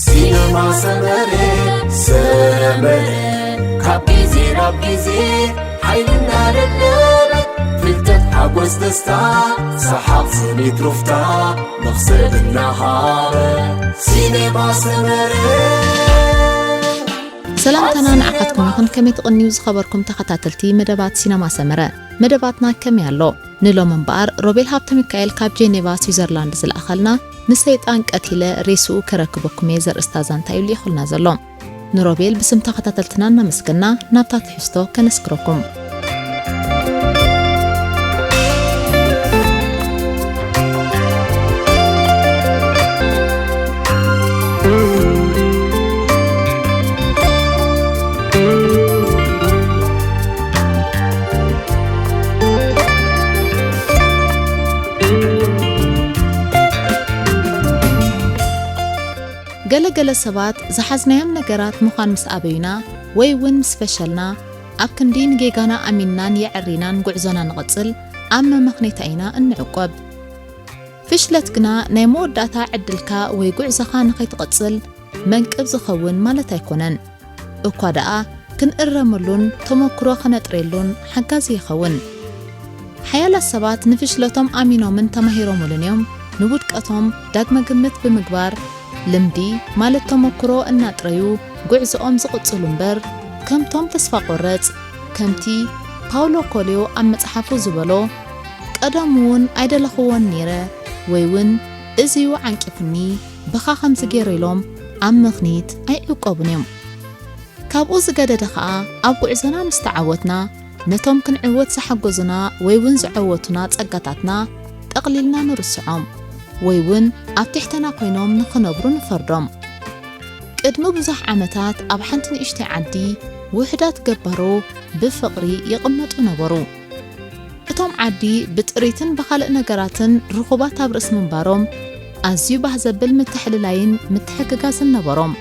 ሲነማ ሰመረ፣ ሰመረ፣ ካብ ግዜ ናብ ግዜ ሓይልና ደለበት፣ ፍልጠት፣ ሓጎስ፣ ደስታ፣ ሰሓቕ፣ ስኒት፣ ሩፍታ፣ መኽሰብ እናሃበ። ሲነማ ሰመረ። ሰላምታና ንዓኻትኩም ይኹን። ከመይ ትቕንዩ ዝኸበርኩም ተኸታተልቲ መደባት ሲነማ ሰመረ? መደባትና ከመይ ኣሎ? ንሎም እምበኣር ሮቤል ሃብተ ሚካኤል ካብ ጄኔቫ ስዊዘርላንድ ዝለኣኸልና ንሰይጣን ቀቲለ ሬስኡ ከረክበኩም እየ ዘርእስታ ዛንታ እዩ ልኢኹልና ዘሎ። ንሮቤል ብስም ተኸታተልትና እናመስገና ናብታ ትሕዝቶ ከነስክረኩም። ገለ ገለ ሰባት ዝሓዝናዮም ነገራት ምዃን ምስ ኣበዩና ወይ እውን ምስ ፈሸልና፣ ኣብ ክንዲ ንጌጋና ኣሚንናን የዕሪናን ጉዕዞና ንቐጽል፣ ኣብ መመኽኔታ ኢና እንዕቆብ። ፍሽለት ግና ናይ መወዳእታ ዕድልካ ወይ ጉዕዞኻ ንኸይትቐጽል መንቅብ ዝኸውን ማለት ኣይኮነን። እኳ ደኣ ክንእረመሉን ተመክሮ ከነጥርየሉን ሓጋዚ ይኸውን። ሓያላት ሰባት ንፍሽለቶም ኣሚኖምን ተማሂሮምሉን እዮም ንውድቀቶም ዳግመ ግምት ብምግባር፣ ልምዲ ማለት ተመክሮ እናጥረዩ ጉዕዞኦም ዝቕጽሉ እምበር፣ ከምቶም ተስፋ ቆረጽ፣ ከምቲ ፓውሎ ኮልዮ ኣብ መጽሓፉ ዝበሎ፣ ቀደሙ እውን ኣይደለኽዎን ነይረ፣ ወይ እውን እዚዩ ዓንቂፉኒ፣ ብኻ ከምዚ ገይረ ኢሎም ኣብ ምኽኒት ኣይዕቆቡን እዮም። ካብኡ ዝገደደ ኸኣ፣ ኣብ ጉዕዞና ምስ ተዓወትና፣ ነቶም ክንዕወት ዝሓገዙና ወይ እውን ዘዐወቱና ጸጋታትና ጠቕሊልና ንርስዖም፣ ወይ እውን ኣብ ትሕተና ኮይኖም ንኽነብሩ ንፈርዶም። ቅድሚ ብዙሕ ዓመታት ኣብ ሓንቲ ንእሽተይ ዓዲ ውሑዳት ገባሮ ብፍቕሪ ይቕመጡ ነበሩ። እቶም ዓዲ ብጥሪትን ብኻልእ ነገራትን ርኹባት ኣብ ርእሲ ምንባሮም፣ ኣዝዩ ባህ ዘብል ምትሕልላይን ምትሕግጋዝን ነበሮም።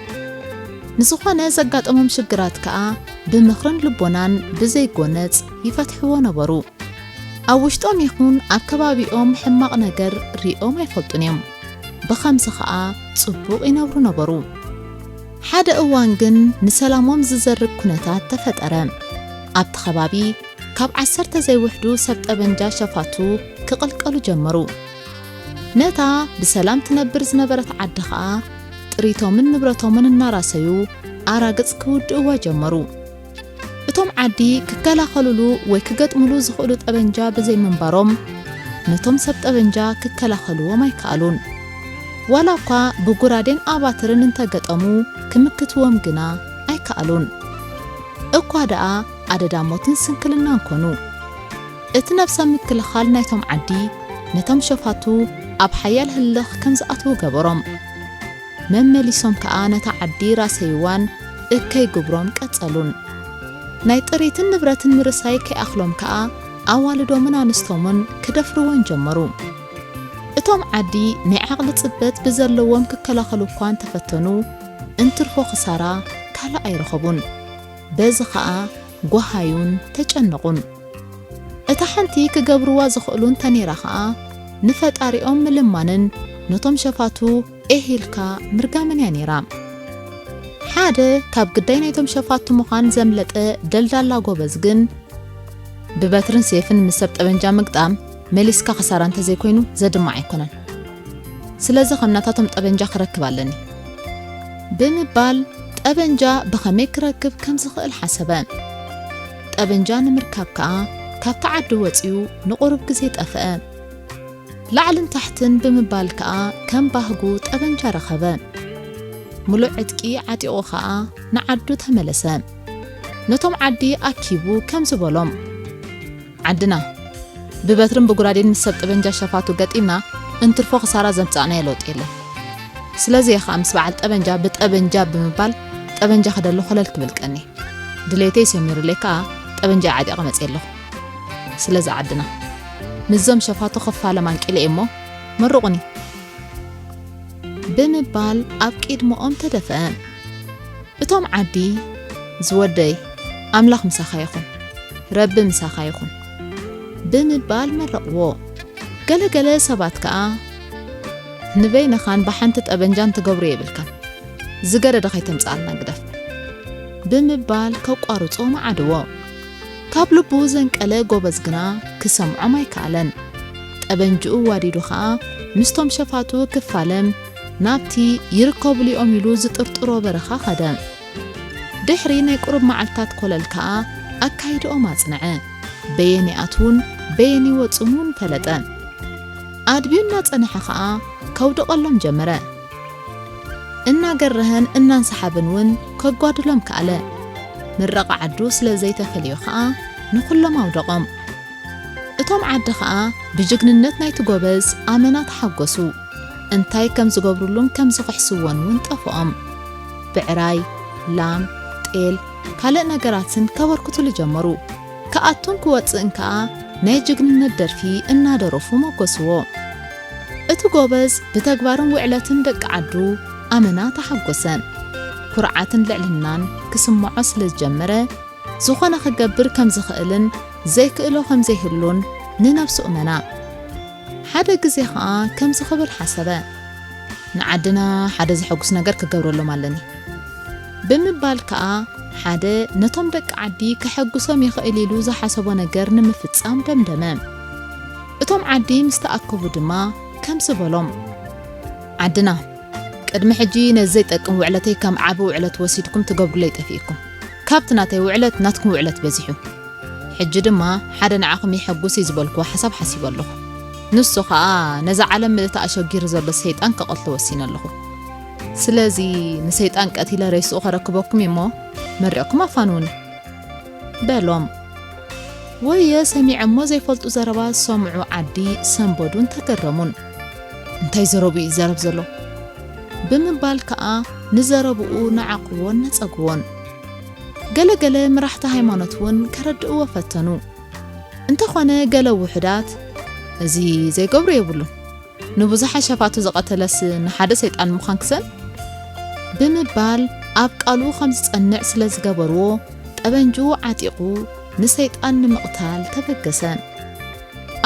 ንዝኾነ ዘጋጠሞም ሽግራት ከኣ ብምኽርን ልቦናን ብዘይ ጎነጽ ይፈትሕዎ ነበሩ። ኣብ ውሽጦም ይኹን ኣብ ከባቢኦም ሕማቕ ነገር ሪኦም ኣይፈልጡን እዮም። ብኸምዚ ኸኣ ጽቡቕ ይነብሩ ነበሩ። ሓደ እዋን ግን ንሰላሞም ዝዘርግ ኩነታት ተፈጠረ። ኣብቲ ከባቢ ካብ ዓሰርተ ዘይውሕዱ ሰብ ጠበንጃ ሸፋቱ ክቕልቀሉ ጀመሩ። ነታ ብሰላም ትነብር ዝነበረት ዓዲ ኸኣ ጥሪቶምን ንብረቶምን እናራሰዩ ኣራግጽ ክውድእዋ ጀመሩ። እቶም ዓዲ ክከላኸሉሉ ወይ ክገጥሙሉ ዝኽእሉ ጠበንጃ ብዘይምንባሮም፣ ነቶም ሰብ ጠበንጃ ክከላኸልዎም ኣይከኣሉን። ዋላ እኳ ብጉራዴን ኣባትርን እንተገጠሙ፣ ክምክትዎም ግና ኣይከኣሉን። እኳ ደኣ ኣደዳ ሞትን ስንክልናን ኮኑ። እቲ ነብሰ ምክልኻል ናይቶም ዓዲ፣ ነቶም ሸፋቱ ኣብ ሓያል ህልኽ ከም ዝኣትዉ ገበሮም። መመሊሶም ከኣ ነታ ዓዲ ራሰይዋን እከይ ግብሮም ቀጸሉን። ናይ ጥሪትን ንብረትን ምርሳይ ከይኣኽሎም ከኣ ኣዋልዶምን ኣንስቶምን ክደፍርወን ጀመሩ። እቶም ዓዲ ናይ ዓቕሊ ጽበት ብዘለዎም ክከላኸሉ እኳ እንተፈተኑ፣ እንትርፎ ክሳራ ካልእ ኣይረኸቡን። በዚ ኸኣ ጓሃዩን ተጨነቑን። እታ ሓንቲ ክገብርዋ ዝኽእሉ እንተ ነይራ ኸኣ፣ ንፈጣሪኦም ምልማንን ነቶም ሸፋቱ ኤህ ኢልካ ምርጋምን እያ ነይራ። ሓደ ካብ ግዳይ ናይቶም ሸፋቱ ምዃን ዘምለጠ ደልዳላ ጎበዝ ግን፣ ብበትርን ሴፍን ምስ ሰብ ጠበንጃ ምግጣም መሊስካ ክሳራ እንተዘይኮይኑ ዘድማዕ ኣይኮነን። ስለዚ ከም ናታቶም ጠበንጃ ክረክብ ኣለኒ ብምባል ጠበንጃ ብኸመይ ክረክብ ከም ዝኽእል ሓሰበ። ጠበንጃ ንምርካብ ከኣ ካብቲ ዓዲ ወጺኡ ንቑሩብ ግዜ ጠፍአ። ላዕልን ታሕትን ብምባል ከኣ ከም ባህጉ ጠበንጃ ረኸበ። ምሉእ ዕጥቂ ዓጢቑ ከኣ ንዓዱ ተመለሰ። ነቶም ዓዲ ኣኪቡ ከምዚ በሎም፣ ዓድና፣ ብበትርን ብጉራዴን ምስ ሰብ ጠበንጃ ሸፋቱ ገጢምና እንትርፎ ክሳራ ዘምጻእናዮ ለውጢ የለን። ስለዚ እየ ከኣ ምስ በዓል ጠበንጃ ብጠበንጃ ብምባል ጠበንጃ ክደሊ ኮለል ክብል ቀንየ። ድሌተይ ሰሚሩለይ ከኣ ጠበንጃ ዓጢቐ መጽየ ኣለኹ። ስለዚ ዓድና፣ ምስዞም ሸፋቱ ክፋለም ኣንቂለ እየ እሞ መርቑኒ። ብምባል ኣብ ቅድመኦም ተደፍአ። እቶም ዓዲ፣ ዝወደይ፣ ኣምላኽ ምሳኻ ይኹን፣ ረቢ ምሳኻ ይኹን ብምባል መረቕዎ። ገለ ገለ ሰባት ከኣ፣ ንበይንኻን ብሓንቲ ጠበንጃን ትገብሮ የብልካን። ዝገደደ ከይተምጽኣልና ግደፍ ብምባል ከቋርጾ መዓድዎ። ካብ ልቡ ዘንቀለ ጎበዝ ግና ክሰምዖም ኣይከኣለን። ጠበንጅኡ ዋዲዱ ኸኣ ምስቶም ሸፋቱ ክፋለም ናብቲ ይርከቡሉ እዮም ኢሉ ዝጥርጥሮ በረኻ ኸደ። ድሕሪ ናይ ቁሩብ መዓልታት ኮለል ከኣ ኣካይድኦም ኣጽንዐ። በየን ይኣትዉን በየን ይወጹን እውን ፈለጠ። ኣድብዩ እናጸንሐ ኸኣ ከውድቐሎም ጀመረ። እናገረሀን እናንሰሓብን እውን ከጓድሎም ከኣለ። ምረቓ ዓዱ ስለ ዘይተፈልዮ ኸኣ ንኹሎም ኣውደቖም። እቶም ዓዲ ኸኣ ብጅግንነት ናይቲ ጎበዝ ኣመና ተሓጎሱ። እንታይ ከም ዝገብሩሉን ከም ዝኽሕስዎን እውን ጠፍኦም። ብዕራይ፣ ላም፣ ጤል፣ ካልእ ነገራትን ከበርክቱሉ ጀመሩ። ክኣቱን ክወጽእን ከኣ ናይ ጅግንነት ደርፊ እናደረፉ መጎስዎ። እቲ ጎበዝ ብተግባርን ውዕለትን ደቂ ዓዱ ኣመና ተሓጎሰ። ኩርዓትን ልዕልናን ክስምዖ ስለ ዝጀመረ፣ ዝኾነ ክገብር ከም ዝኽእልን ዘይክእሎ ከም ዘይህሉን ንነብሱ እመና። ሓደ ግዜ ኸኣ ከምዚ ክብል ሓሰበ፣ "ንዓድና ሓደ ዘሐጉስ ነገር ክገብረሎም ኣለኒ" ብምባል ከኣ ሓደ ነቶም ደቂ ዓዲ ከሐጉሶም ይኽእል ኢሉ ዝሓሰቦ ነገር ንምፍጻም ደምደመ። እቶም ዓዲ ምስ ተኣከቡ ድማ ከምዚ በሎም፣ "ዓድና፣ ቅድሚ ሕጂ ነዚ ዘይጠቅም ውዕለተይ ከም ዓቢ ውዕለት ወሲድኩም ትገብሩለይ ጠፊእኩም። ካብቲ ናተይ ውዕለት ናትኩም ውዕለት በዚሑ። ሕጂ ድማ ሓደ ንዓኹም የሐጉስ እዩ ዝበልክዎ ሓሳብ ሓሲበ ኣለኹ። ንሱ ኸኣ ነዛ ዓለም ምልእቲ ኣሸጊሩ ዘሎ ሰይጣን ክቐትሎ ወሲነ ኣለኹ። ስለዚ ንሰይጣን ቀቲለ ሬስኡ ከረክበኩም እዩ'ሞ መሪቕኩም ኣፋንዉኒ" በሎም። ወየ ሰሚዖሞ ዘይፈልጡ ዘረባ ዝሰምዑ ዓዲ ሰንበዱን ተገረሙን። "እንታይ ዘረቡ እዩ ዝዛረብ ዘሎ?" ብምባል ከኣ ንዘረብኡ ነዓቕዎን ነጸግዎን። ገለ ገለ መራሕቲ ሃይማኖት እውን ከረድእዎ ፈተኑ። እንተኾነ ገለ ውሑዳት፣ "እዚ ዘይገብሮ የብሉን። ንብዙሓት ሸፋቱ ዝቐተለስ ንሓደ ሰይጣን ምዃን ክሰን?" ብምባል ኣብ ቃሉ ከም ዝጸንዕ ስለ ዝገበርዎ፣ ጠበንጅኡ ዓጢቑ ንሰይጣን ንምቕታል ተበገሰ።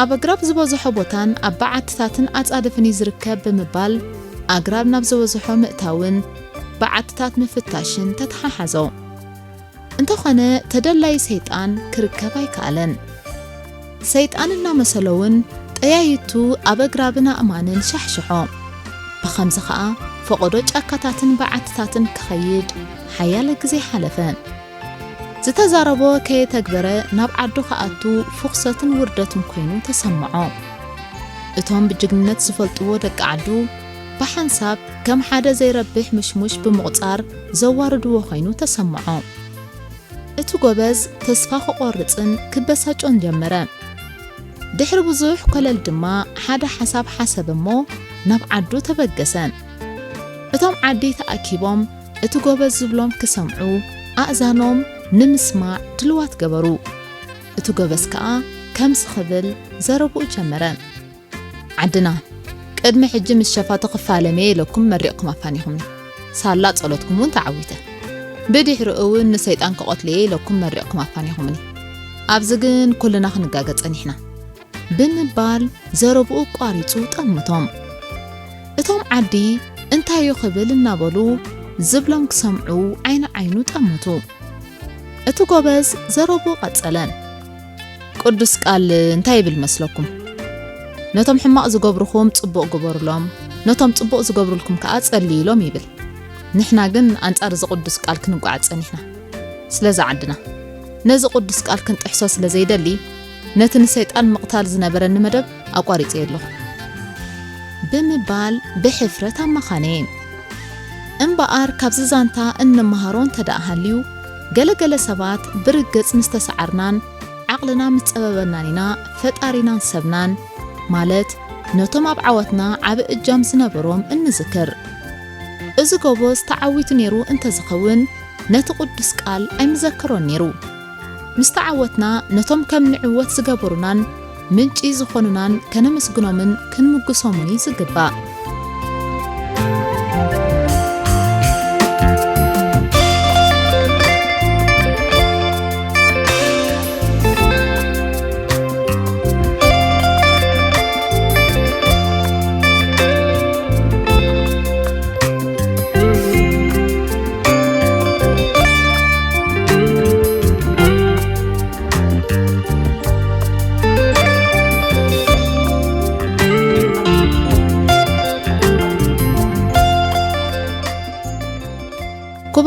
ኣብ ኣግራብ ዝበዝሖ ቦታን ኣብ በዓትታትን ኣጻድፍን እዩ ዝርከብ ብምባል፣ ኣግራብ ናብ ዝበዝሖ ምእታውን በዓትታት ምፍታሽን ተተሓሓዞ። እንተኾነ ተደላዪ ሰይጣን ክርከብ ኣይከኣለን። ሰይጣን እናመሰሎ እውን ጠያይቱ ኣብ ኣግራብን ኣእማንን ሻሕሽሖ። ብኸምዚ ኸኣ ፈቐዶ ጫካታትን በዓትታትን ክኸይድ ሓያለ ግዜ ሓለፈ። ዝተዛረቦ ከየተግበረ ናብ ዓዱ ክኣቱ ፍኹሰትን ውርደትን ኮይኑ ተሰምዖ። እቶም ብጅግንነት ዝፈልጥዎ ደቂ ዓዱ ብሓንሳብ ከም ሓደ ዘይረብሕ ምሽሙሽ ብምቑጻር ዘዋርድዎ ኮይኑ ተሰምዖ። እቲ ጎበዝ ተስፋ ክቖርጽን ክበሳጮን ጀመረ። ድሕሪ ብዙሕ ኮለል ድማ ሓደ ሓሳብ ሓሰበ እሞ ናብ ዓዱ ተበገሰ። እቶም ዓዲ ተኣኪቦም እቲ ጎበዝ ዝብሎም ክሰምዑ ኣእዛኖም ንምስማዕ ድልዋት ገበሩ። እቲ ጎበዝ ከኣ ከምዚ ክብል ዘረብኡ ጀመረ። "ዓድና፣ ቅድሚ ሕጂ ምስ ሸፋቱ ክፋለም እየ ኢለኩም መሪቕኩም ኣፋኒኹምኒ። ሳላ ጸሎትኩም እውን ተዓዊተ። ብድሕሪኡ እውን ንሰይጣን ክቐትሎ እየ ኢለኩም መሪቕኩም ኣፋኒኹምኒ። ኣብዚ ግን ኩልና ክንጋገ ጸኒሕና" ብምባል ዘረብኡ ቋሪጹ ጠምቶም። እቶም ዓዲ እንታይ እዩ ክብል እናበሉ ዝብሎም ክሰምዑ ዓይኒ ዓይኑ ጠምቱ። እቲ ጎበዝ ዘረብኡ ቀጸለ። ቅዱስ ቃል እንታይ ይብል መስለኩም? "ነቶም ሕማቕ ዝገብሩኹም ጽቡቕ ግበሩሎም፣ ነቶም ጽቡቕ ዝገብሩልኩም ከኣ ጸልዩሎም" ይብል። ንሕና ግን ኣንጻር እዚ ቅዱስ ቃል ክንጓዓዝ ጸኒሕና። ስለዚ ዓድና፣ ነዚ ቅዱስ ቃል ክንጥሕሶ ስለ ዘይደሊ፣ ነቲ ንሰይጣን ምቕታል ዝነበረኒ መደብ ኣቋሪጸዮ ኣለኹ። ብምባል ብሕፍረት ኣመኻነየ። እምበኣር ካብዚ ዛንታ እንመሃሮ እንተ ደኣ ሃልዩ፣ ገለ ገለ ሰባት ብርግጽ ምስ ተሰዓርናን ዓቕልና ምስ ጸበበናን ኢና ፈጣሪናን ሰብናን፣ ማለት ነቶም ኣብ ዓወትና ዓቢ እጃም ዝነበሮም እንዝክር። እዚ ጎበዝ ተዓዊቱ ነይሩ እንተ ዝኸውን፣ ነቲ ቅዱስ ቃል ኣይምዘከሮን ነይሩ። ምስ ተዓወትና፣ ነቶም ከም ንዕወት ዝገበሩናን ምንጪ ዝኾኑናን ከነመስግኖምን ክንምጉሶምን እዩ ዝግባእ።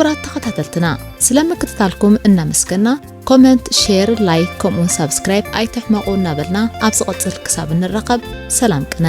ክቡራት ተኸታተልትና፣ ስለ ምክትታልኩም እናመስገና፣ ኮመንት፣ ሼር፣ ላይክ፣ ከምኡውን ሳብስክራይብ ኣይትሕመቑ እናበልና፣ ኣብ ዝቕጽል ክሳብ እንራኸብ ሰላም ቅነ።